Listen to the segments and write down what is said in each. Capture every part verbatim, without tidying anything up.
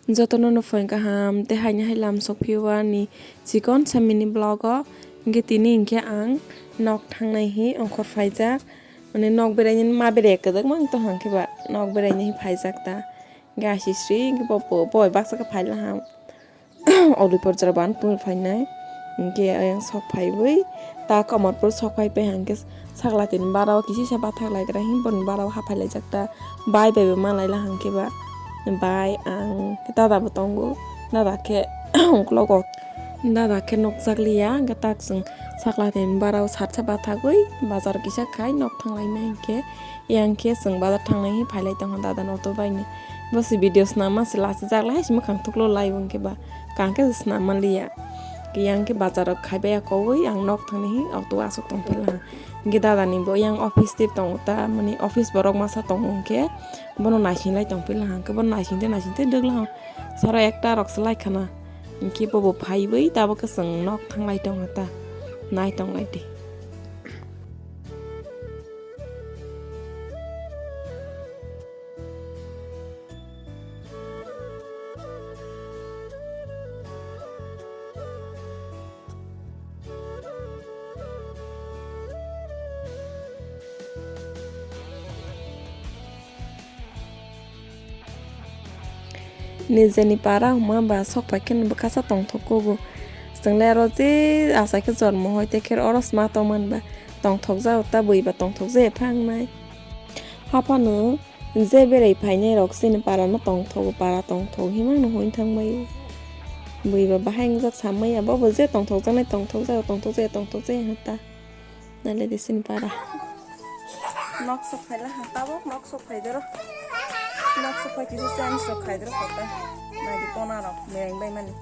Jotono no phone kaham tei haini hai lam sok phio ani chikon sa mini vlog o. Hinkhe tini hinkhe ang nok thangnai hi ongkhor phaijak. Mane nok beraini ma berai kwdwkma wng tong hang khe ba nok beraini hi phaijak ta. Hinkhe asisri hinkhe bo, bo, bo bai baksa khe phai laham. Oluipor jora ban pung phainai. Hinkhe ayang sok phaiwi ta Kamalpur sok phai pai hang khe sakla tini bara o kisi sa bathak lai gra hi boni bara o haphai laijak ta. Bai bai bo malai la hang khe ba. Bai ang dada bo tongo. Dada khe uklogo. Dada khe nukjak liya. Hwnkhe tak chwng sakla tini bara o satsa bathagwi bazar kisa khai nok thang lainai hinkhe. Yang khe chwng bazar thangnai hi phai lai tongkha dada no auto bai ni. Bo se video swnam ma se lachijak lai hai se mwkhang thuklo lai bo hinkhe ba. Kang khe se swnam man liya. Yang khe bazar o khai bai ya kowi ang nok thangni hi auto o aswk tong phai laha. Hinkhe dada ni bo yang office tip tongo ta mani office borok masa tongo hinkhe bono naising lai tong phai laha hinkhe bono naising tei naising tei dwk laha sara ekta rok se lai khana. Hinkhe bobo phaiwi tabuk khe chwng nok thang lai tongkha ta nai tong lai di. Nijeni para hwnma ba sok pai khe bwkha sa tongthok kugo. Chwng le aro je achai khe jormo hoi te khe oro sma tongmani ba tongthok jao ta bui ba tongthok je phangnai. Haphano je berai phainai rok chini para no tongthogo, para tongthok himano hoi thang bai. Bui ba bahai wngjak sa maya, bo bo je tongthok jaknai tongthok jao, tongthok jaya, tongthok jaya hata. Nale de sini para. Nok sok phaila ha, tabok nok sok phai doro. Nok sok phai kisa change rok khai doro kota. Nai di kona rok mereng bai mani.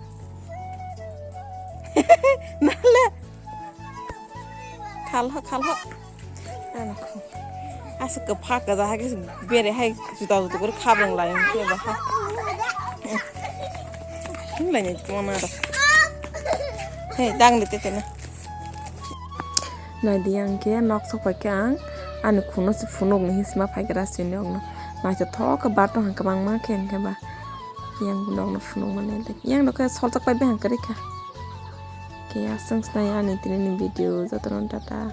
Nale. Khal ho, khal ho. Ano khu. Asa kwphak kwja hai khe bere hai juda juda kori khabrang lai ang khe ba ha. Hinlai ni kona rok. Hey, dang de tete na. Naidi ang khe nok sok pai khe ang ani khuno se phunuk ni hisma phai gra sini okno. Naithothok khe bathang kwbangma khe hinkhe ba. Yang nokno phunuk mani yang nokhe soljak pai bihang kwrwi kha. Khe aswng snai ani tini ni video jotono tata.